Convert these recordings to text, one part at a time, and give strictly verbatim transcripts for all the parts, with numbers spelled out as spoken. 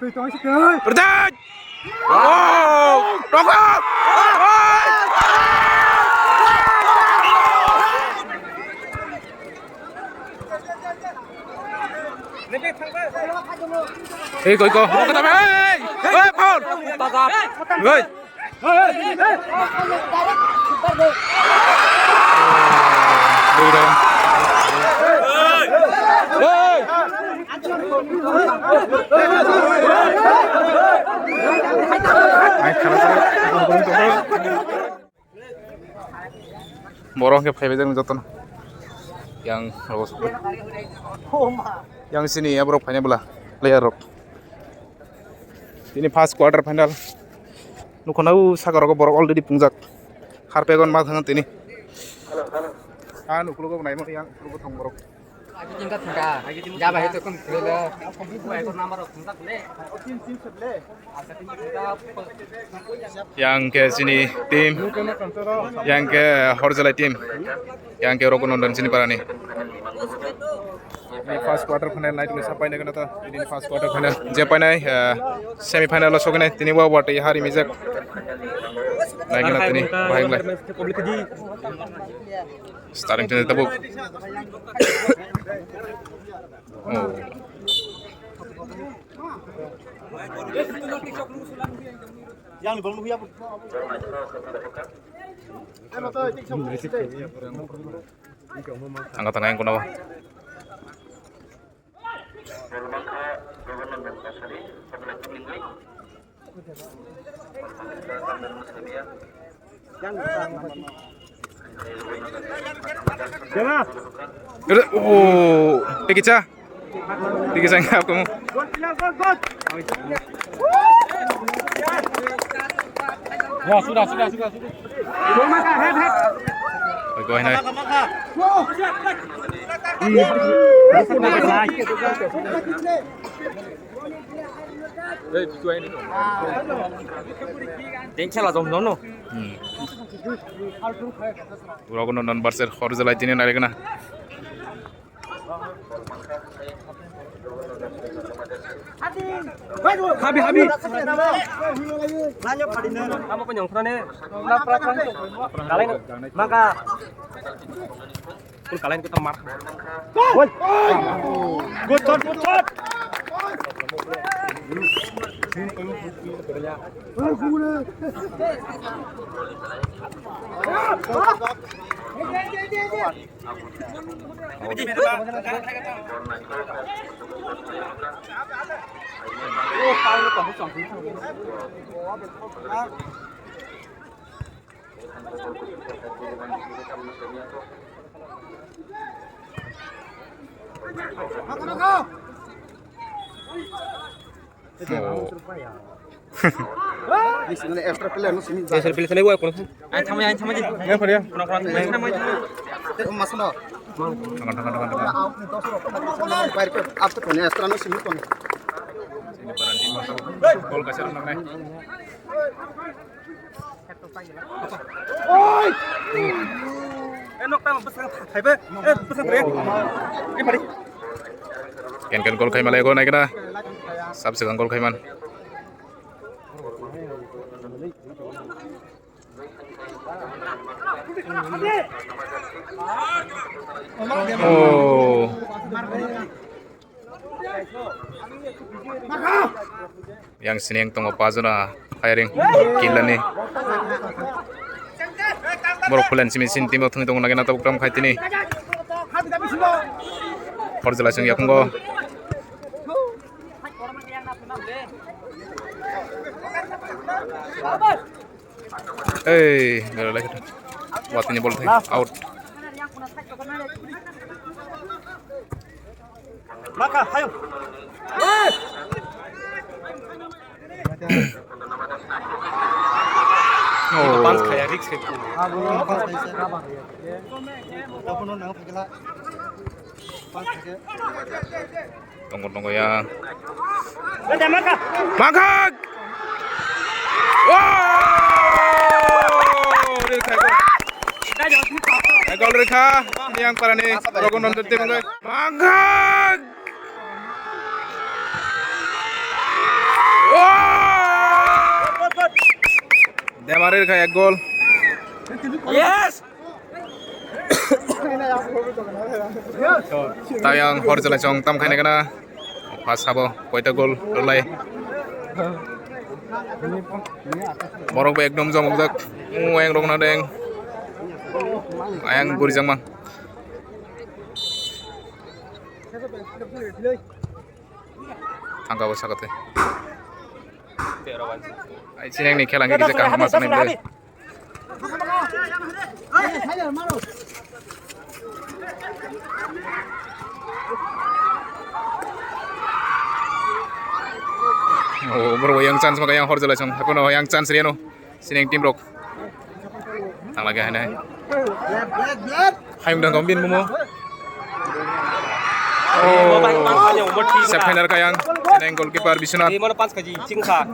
Rwdi! Oh! Rokho! Ei, koi ko, koi ko, ei! Ei, foul! Ei! Borok hwnkhe phaibai jak jotono. Yang rogo sokwi. Yang sini ya borok phainai bwla player rok. Tini first quarter final. Nukho na o saka rogo borok already pungjak. Harpegon ma thangna tini. Ah, nukhulogo naima yang nukhulogo thang borok. Yang ke sini tim, yang ke Horjalai tim, yang ke Raghunadan sini parani. Ini first quarter final naitugwi sa painai kheno to. Ini first quarter final. Je painai, eh, semi final o sogwinai tini bo watwi hari mijak. Naikhe na tini bahai wngkha. Starting tini tabuk. Oh. Yang ni bang ya. Ang kata ngai kono. Oh, tikicha. Tiga sang hap kamu. Ya, sudah, sudah, sudah, sudah. Oi, go ahead. Deng khela jom jom no. Hmm. Raghunadan versus Horjalai tini naikhe na. Habi, habi. Amo ko nyongkhrane. Kalai maka. Kun kalai kita mar. Good shot, good shot. Oh. Extra player no simi. Extra player sini gua kono. Ay, thamai, ay, thamai di. Ya, pare. Kono, kono, thamai, thamai, thamai. Te, mas no. Thangan, thangan, thangan, thangan. Bair ko, ab to kone extra no simi kono. Sini para team gol kasar nang nai. Oi! Eh, nok tang bwsang thaibe. Eh, bwsang thaibe. Eh, pari. Ken ken gol khai malai go nai kena. Sab segang gol khai man. Oh. Yang sini yang tongo pajona firing kilani. Borok kulen simi sin timo thung tongo nagena tabuk tam khai tini. Horjalai sing yakungo. Ei, gala lagi. Watini bol thai out. Maka, hayo. Oh. Punch khaya, risk hai. Punch khaya. Tongo, tongo ya. Mangkhak! Wow! Rikha gol. Gol rikha. Yang parani Raghunadan team gol. Mangkhak! Mangkhak! Parir kha ek gol. Yes! Tayang hor jala chong tam khaina kana. Pas sabo koita gol rwlai. Borok bo ekdom jomokjak. Weng rok na deng. Ayang gurijak mang. Thangka bo sakate. Ai, sineng ni khela hingke kisa kaham ma sanai ble. Oh, bro, yang chance maka yang hor jala chong. Hakono yang chance riano. Sineng team rok. Tang lagi hai nai. Hayung dang kong bin momo. Oh. Sep phener kayang. Sineng goalkeeper Biswanath. Di mana pas kaji chingsa.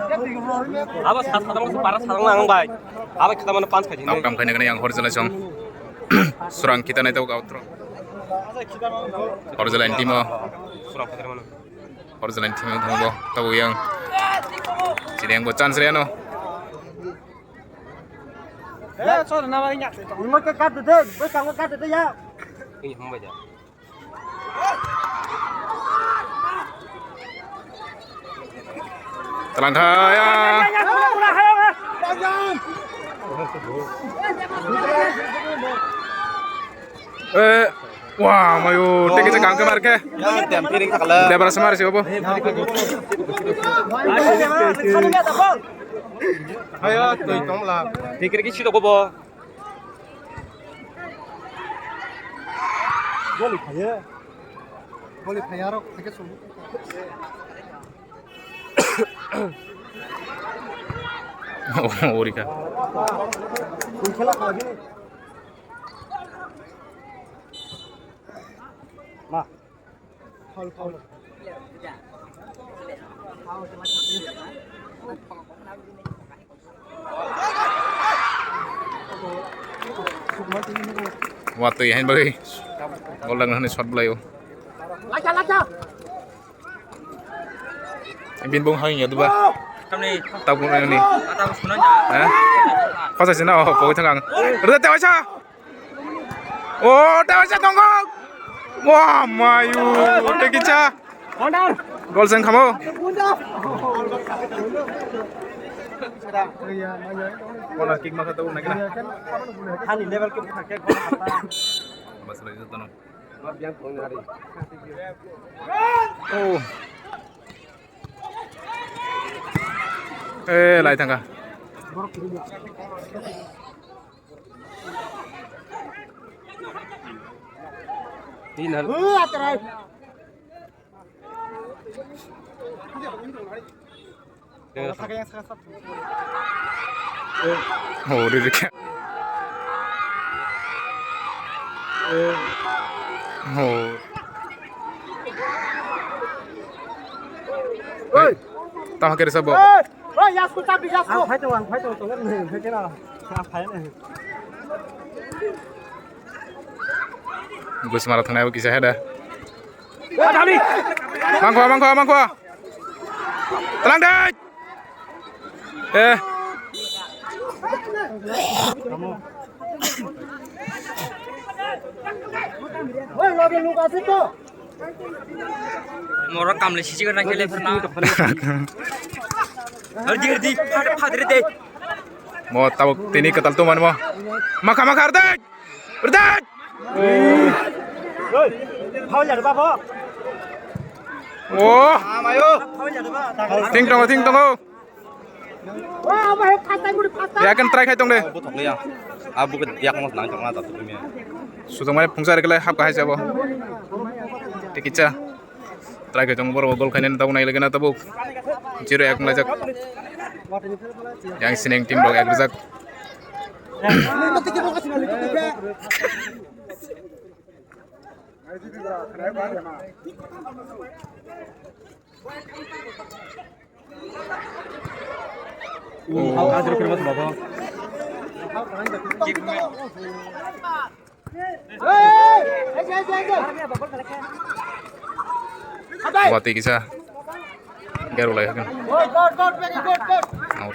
Abo sat sat para sat nang bai. Abo kita mana pas kaji. Tam kam khaina khaina yang hor jala chong. Surang kita nai tau kau tro. Hor jala team o. Surang kita mana. Hor jala team o thango tabo yang. Sineng bo chance riano. Eh, sorry, na ba nya. Mo ke kat de, bo ka kat de ya. Ini hamba ja. Talangkha ya. Eh, wah, mayu, teki cekang ke marke. Ya, tiang piring takla. Debra semar sih, Bobo. Hayo, tui tongla. Tikir ki sito, Bobo. Boli phaiya. Boli phaiya rok theke sung. Oh, ori ka. Kun khela kha bini. Ma. Foul, foul. Watwi hain bagwi gol dang hani shot bwlaio. Bin bung hang ya duba. Tamni. Tabuk nani. Ata sunai ja. Ha? Kosa sina oh pogwi thang ang. Rwda tewaisa. Oh, tewaisa tongo. Wah, mayu. Tekicha. Gol seng khamo. Corner kick masa tau nagina. Hani level ke buka ke gol khata. Bas lagi satu no. Oh. Eh, lai thangka. Tin hal. Oh, di, di. Oh. Oi. Tama kiri sabo. Oi, oi, yasko, tapi yasko. Ang fight one, fight one, fight one. Ang fight one. Gus mara thangnaio kisa heda. Mangkho, mangkho, mangkho. Talang dai. Eh. Oi, lagi lu kasih tuh. Moro kamle sisi kana kele pernah. Hardi hardi phadre phadre de. Mo tabuk tini ketal tu man mo. Maka maka hardi. Hardi. Oi. Phau jar babo. Oh. Amayo. Phau jar ba. Ting tongo ting tongo. Yakin try khai tong de. Buthok liya. Abu ke yak mos nang tong na ta tu mi. Sudong mai phungsa rekle hap kahai sabo. Tikicha. Try khai tong boro gol khainani tabuk nai legena tabuk. Zero ek mlaijak. Yang sineng team rok ek rijak. Wati kisa. Garu lai hakan. Out.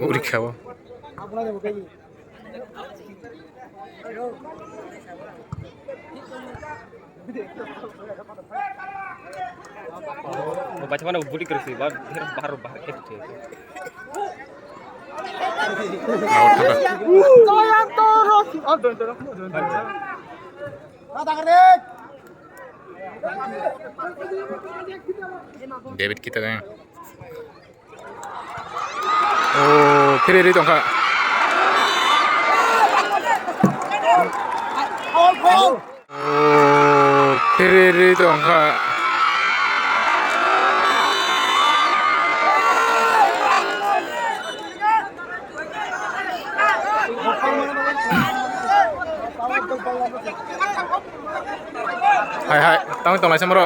Uri khawo. Bacha mana budi kersi, ba, bahar, bahar khe. David kita kan. Oh, phiriri tongkha. Oh, phiriri tongkha. Hai hai, tamo tonglaisa moro.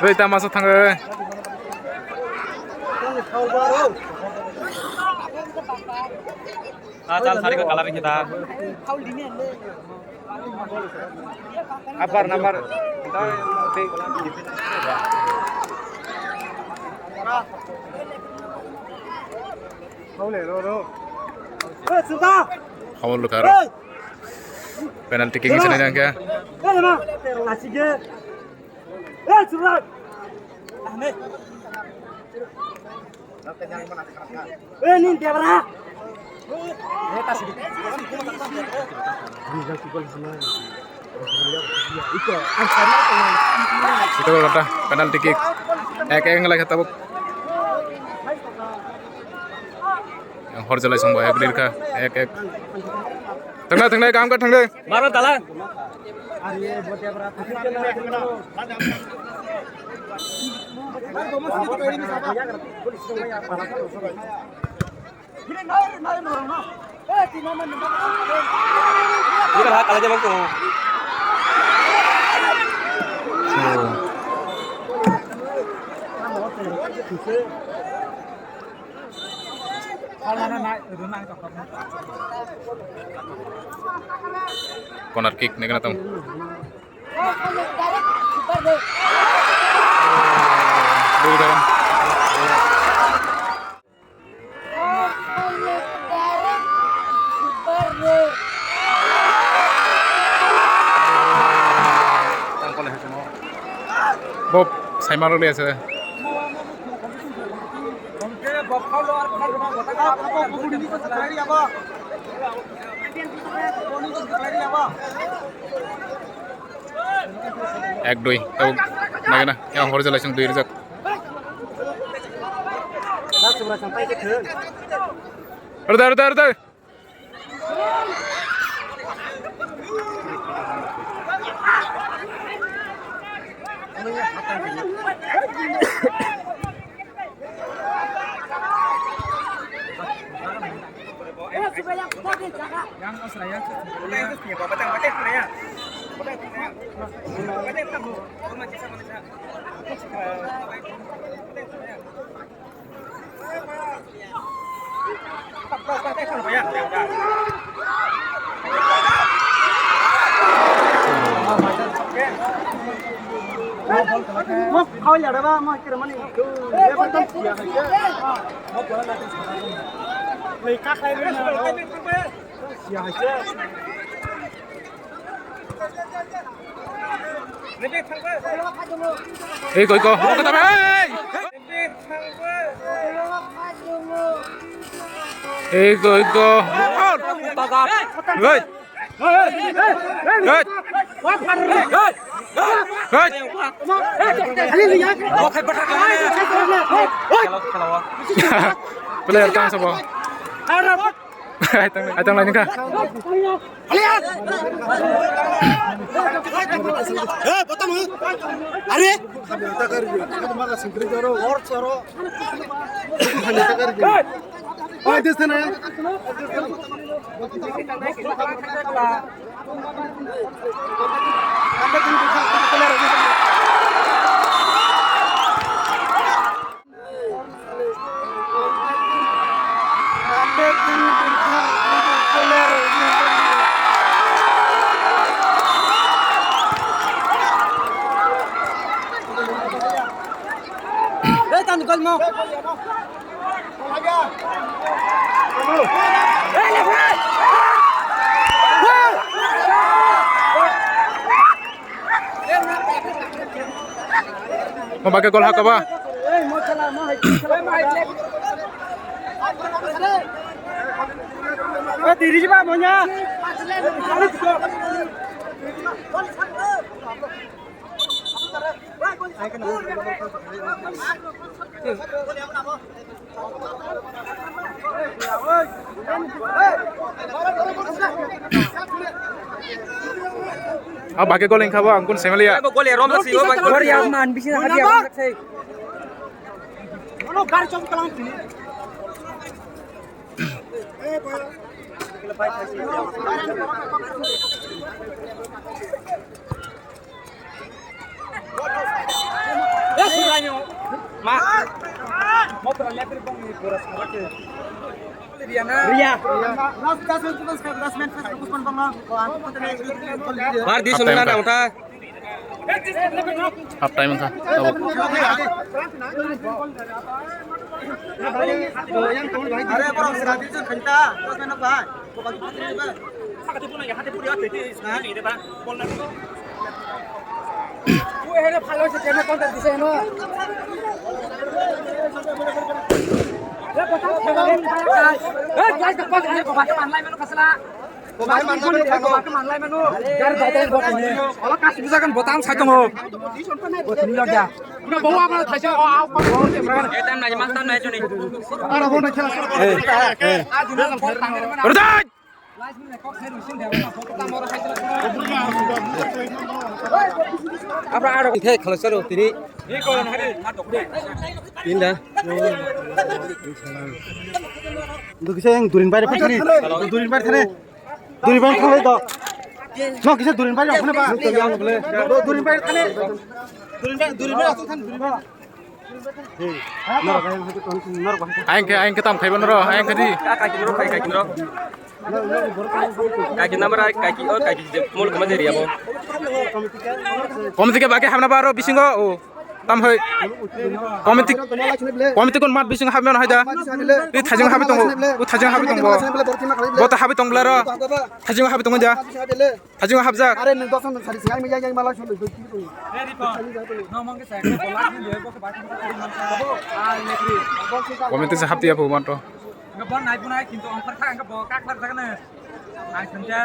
Rui ta masa thangwi. Ah, chal sari ka colour kita. Upper number. Hawal lukaro. Penalty kick ni sana jangkya. Itu kata penalty kick. Ek ek ngelai kata buk. Yang hor jalai song boy ek lirka ek ek. Tengna tengna kam ka tengna. Maro tala. Ini kan hak aja bang tuh. Corner kick naikhe na tamo. Bo saima rok le ase. Ek dui, tabuk naikhe na, yang hor jalai song dui rijak. Rwda, rwda, rwda. Iko, iko. Iko, iko. Iko, iko. Hei. Hei. Hei. Hei. Player tang sabo. Ai tang, ai tang lai ningkha. Eh, bottom, eh. Are? Or soro. Oi, this na. Mo bagwi gol haka ba. Ah, bagwi gol wngkha bo, ang kun semaliya. Gol ya, rom na si, oh my God. Gol ya, man, bisi na hadi ya. Bar di sumna na uta. Half time wngkha tabuk. Khe khalasaro tini. Tinda. Dukisa yang durin bayar putri. Durin bayar thane. Durin bayar thane to. No kisa durin bayar thane ba. Durin bayar thane. Durin bayar, durin bayar thane, durin bayar. Aing khe, aing khe tam khaibo noro, aing khe di. Ka-, kaiki noro, kai-, kaiki noro. Kaiki namara, kaiki, o kaiki je, mol kama je riya bo. Komiti khe baki hamna baro bisingo, o. Tam hai. Komiti, komiti kon mat bisingo habna hai da. I thajing habi tongo, o thajing habi tongo. Bo ta habi tong blaro. Thajing habi tongo ja. Thajing habjak. Are nwng dosan sari singa mi yang yang mala sulu. Komiti se hapti apu manto. Nggak bon naik pun naik, kintu ongkar kah, nggak bawa kak lagi sana. Naik kerja.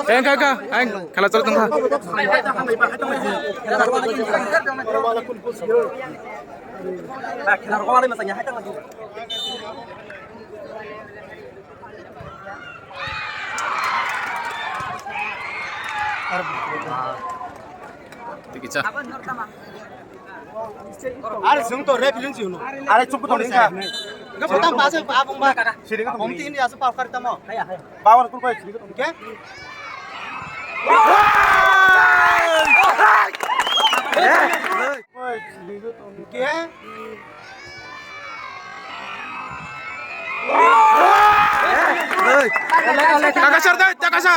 Engka, engka, aing khela cholo tongkha. Tikisa. Are sung to rep rin sung. Are chup to rin ka. Enggak, pertama bahasa apa, Bung, Bang? Sini ka, Bung, ini asa pau kar tamo. Bawan kun koi sini ka, oke? Oke? Takasa, dai, takasa.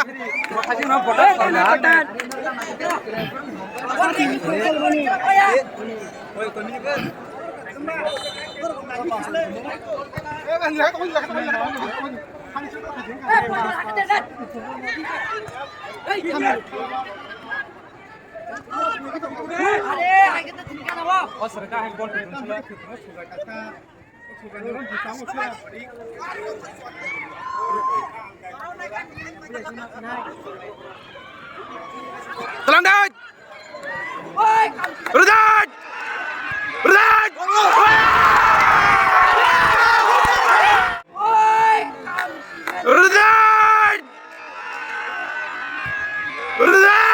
Tolong, Dad! Rudad! Rudad! Rudad! Rudad!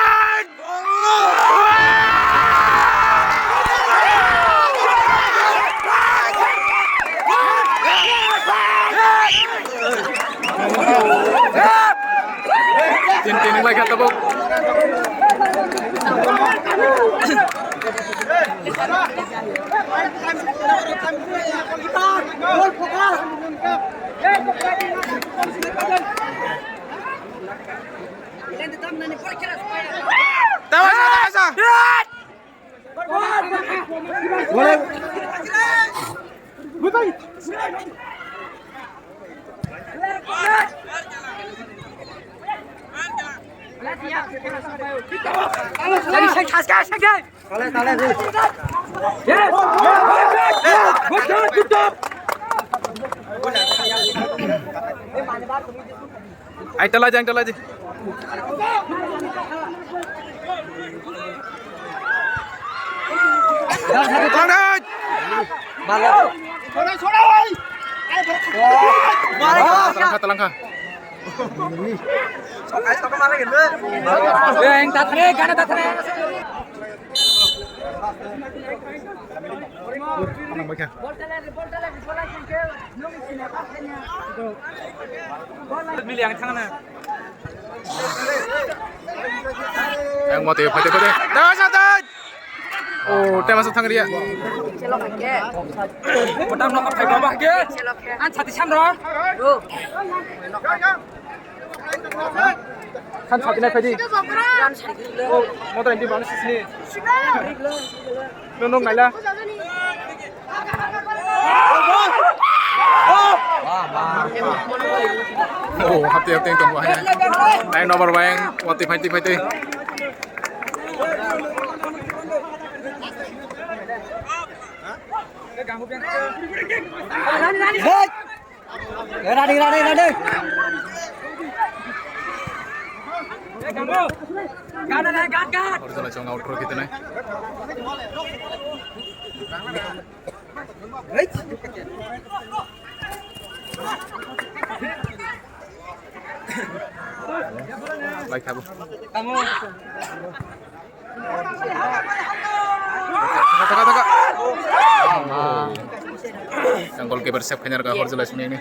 Tin, tin, lai kha tabuk. Tawa sa, tawa sa. Ai, talai di, ang talai di. Talai! Talangkha, talangkha. Yang tathre, gana tathre. Mili ang thangna. Yang mati, pati, pati. Tengah satu. Oh, tengah satu thang dia. Kotam no kapai baba ke. An sati samro. Kan sati na pedi. Oh, motor ini mana sih sini? Nung nung nai la. Oh, hati hati yang tunggu aja. Nine over bayang, wati fighting fighting. Hey! Running, running, running! Original chong out throw kita nai. Lai khabu. Taka, taka, taka. Yang goalkeeper save khaina rwkha Horjala sini ini.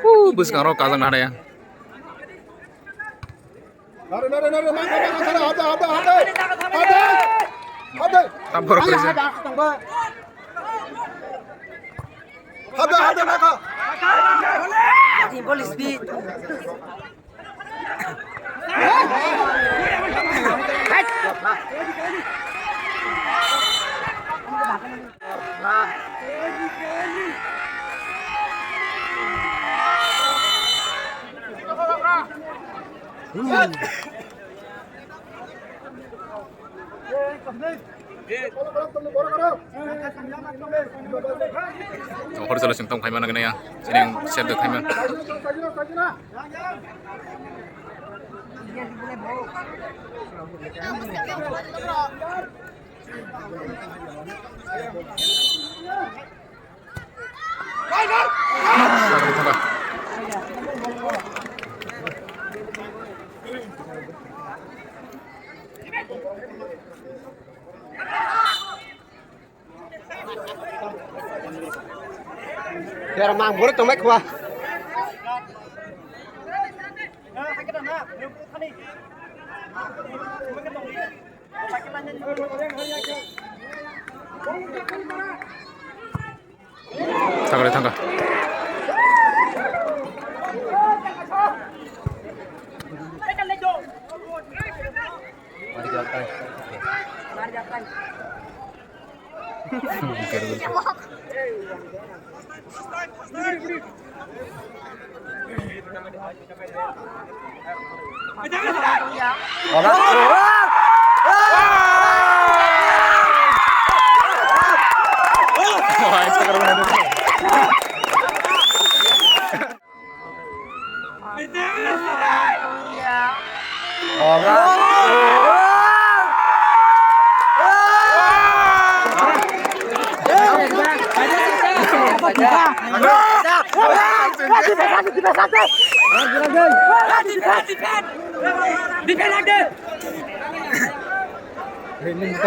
Uh, bwskango kajak nana ya. Nare, nare, nare, mangkha, mangkha, sara, hade, hade, hade. Hade. Hade. Tam borok kori se. Hade, hade, hade. Hade, hade, mangkha. Ball speed. Hor jala sing tong khaima nang ya, sining share de khaima. Biar mang buruk tong mai khua. Thangre thangka.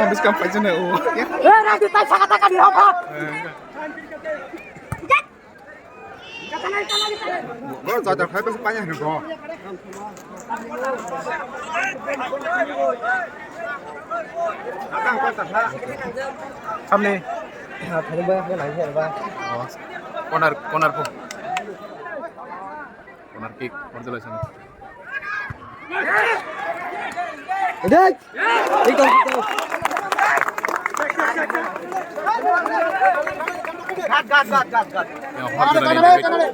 Bwskang paisano o. Bro, jajak hai bwswk paina hino bro. Samni. Thani ba, ba nang khe ba. Oh. Corner, corner po. Corner kick, congratulations. Dek. Dek, dek, dek. Gat, gat, gat, gat, gat. Yang hot David,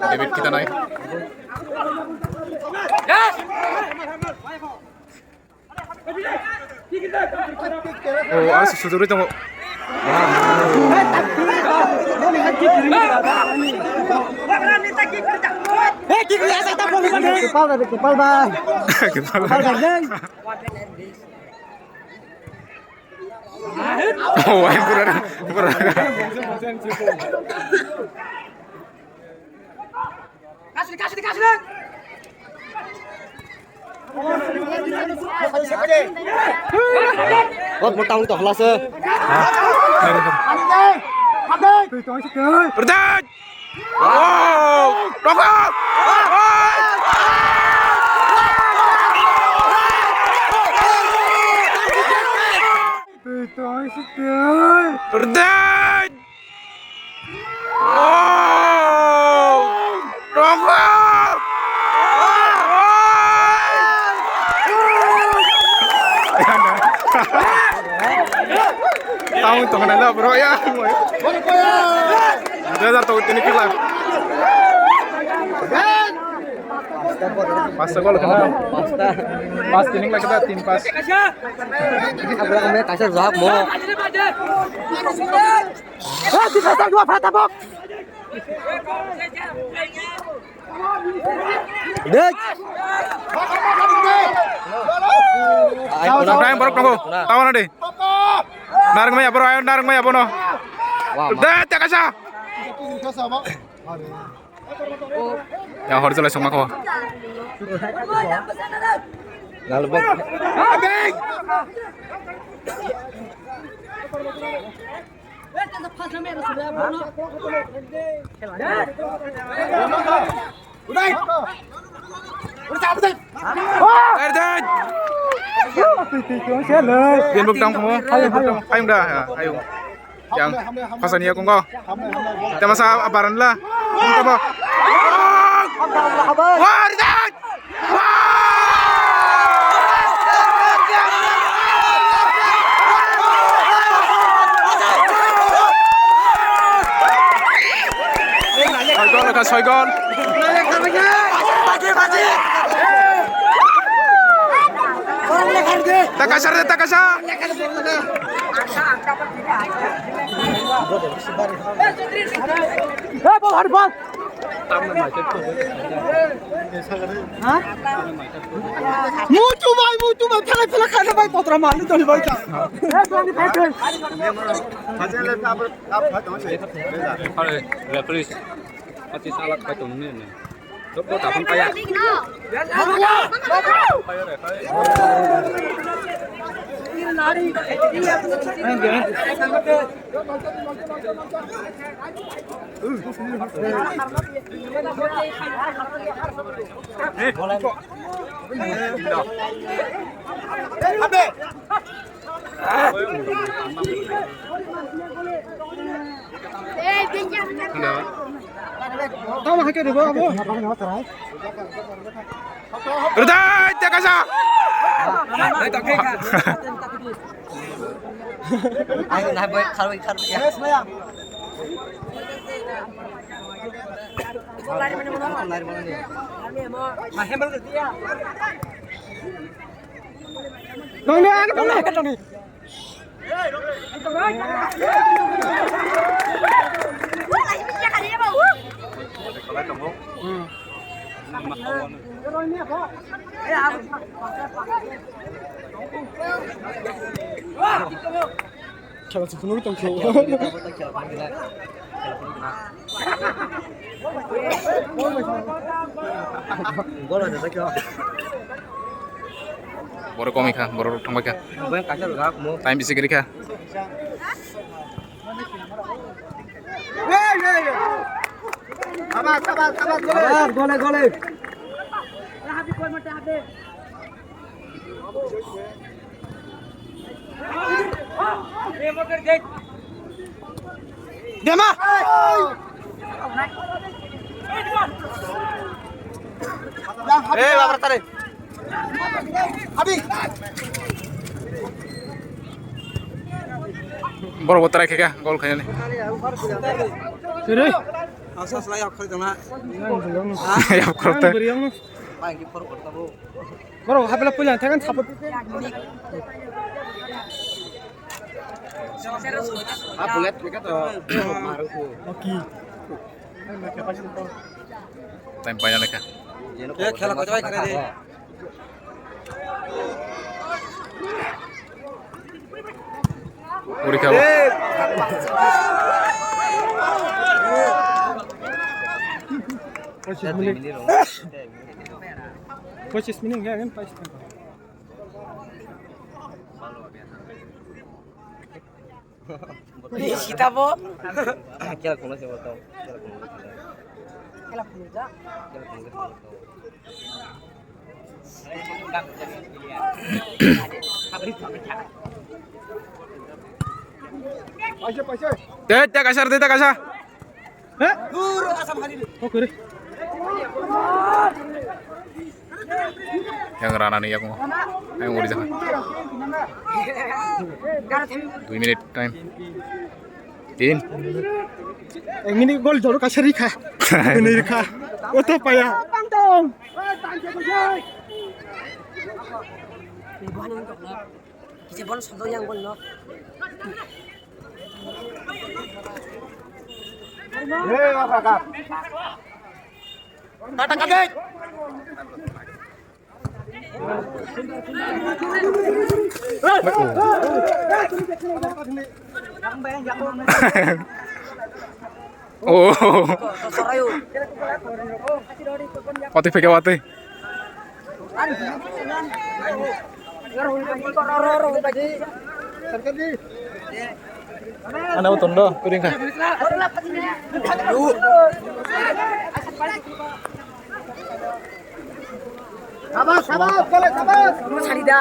David kita naik. Oh, asa sujurwi tongo. Kepal bai, kepal bai. Kepal bai. Oh, wah, pura, pura. Kasih, kasih, kasih. Bot motang to halase. Berdek. Wow. Rokok. Berdek. Oh! Rokok! Tamo tong na bro ya. Dui hajar to tini kila. Pasta gol khna. Pasta. Pas tini kila kita tim pas. Kaisa zak mo. Ah, tim pas dua pernah tabok. Dek. Tahu, tahu. Tahu, tahu. Tahu, tahu. Narang maya, bro, ayo, narang maya, bono. Wah, ma- Dek, cakasa. Ya, hor jelas sama ko. Lalu, bok. Bimbuk tang mo. Ayung da, ayung. Yang pasani ya kungko. Tamasa abaran la. Kungko ba. Wah, rijak. Soi gol, soi gol. Takasa, takasa. Hey, ball, hard ball. Ha? Mutu bai, mutu bai, thela, thela, khana bai, potra malu, toli bai ta. Hey, twenty five, twenty. Referee, pati salak pai tong ni. Dokto tapon kaya. Tamo hai khe ribo abo. Rudai, teka sa. Ai, nai boy, kharwi, kharwi. Tongni, ani tongni. Khela se phunugwi tongkhe o. Borok komikha, borok thangbaikha. Time bisi kwrwikha. Gole, gole. Dema! Eh, babar tare. Abi. Borok bo try khe kha, gol khainani. Sere. Asa sala yak khari tongna. Yak khari tongna. Bai ki phor khor tabo. Borok hapla puila thakan support. Ah, bullet khe to. Maru ko. Okay. Time paina lekha. Khela ko jai khare de. Uri kha. Pochis minute. Pochis minute ya kan, pochis minute. Kita bo. Kela khulumsa bo tong. Kela khulumsa. Kela khulumsa. Kela khulumsa bo tong. Te, te kasar, te, te kasar. He? Dur, asam hari ni. Oh, kore. Yang rana ni yang mo. Yang uri jaha. Dui minute time. Tin. Engini gol joro kasari kha. Ini kha. Oto paya. Kisi bon sodo yang gol no. Oh. Watwi phaikha watwi. Ano tondo, kuring kha. Sabas, sabas, bole, sabas. Salida.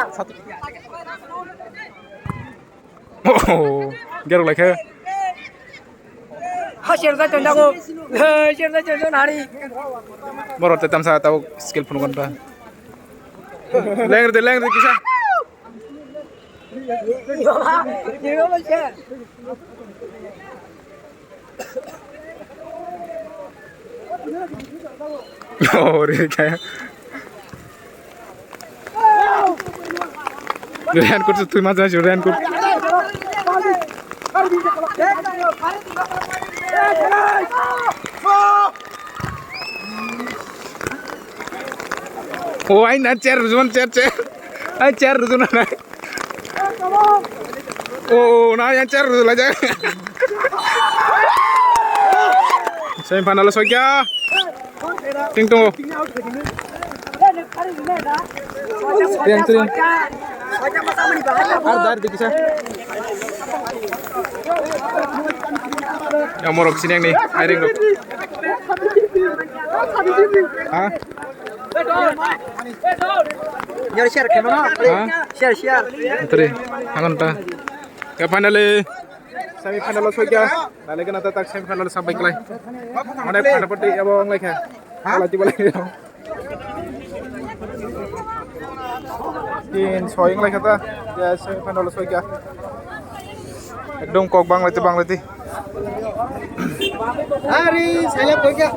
Oh, gerok laikha. Ha, serda chondago. He, serda chondago nari. Borok te tamsa tabuk skill phunukgwanta. Lengri de, lengri kisa. Oh, re kaya. Rankut se thui ma jai rankut. Oh, ai na chair rujun, chair, chair. Ai chair rujun na. Oh, na yang chair rujun aja. Semi final lo sokya. Ting tongo. Yang tu yang. Ar dar dikisa. Ya morok sini yang ni, airing rok. Ha? Nyari share kemana? Ha? Share, share. Antri, hangan ta. Ya finally. Semi final lo sokya. Nalai kena tak semi final sampai kelai. Mana pada peti ya bawang lagi. Ala tiba lagi. Tin soi ngalai kata. Ya semi final lo sokya. Ekdom kok bang lagi bang lagi. Hari saya sokya.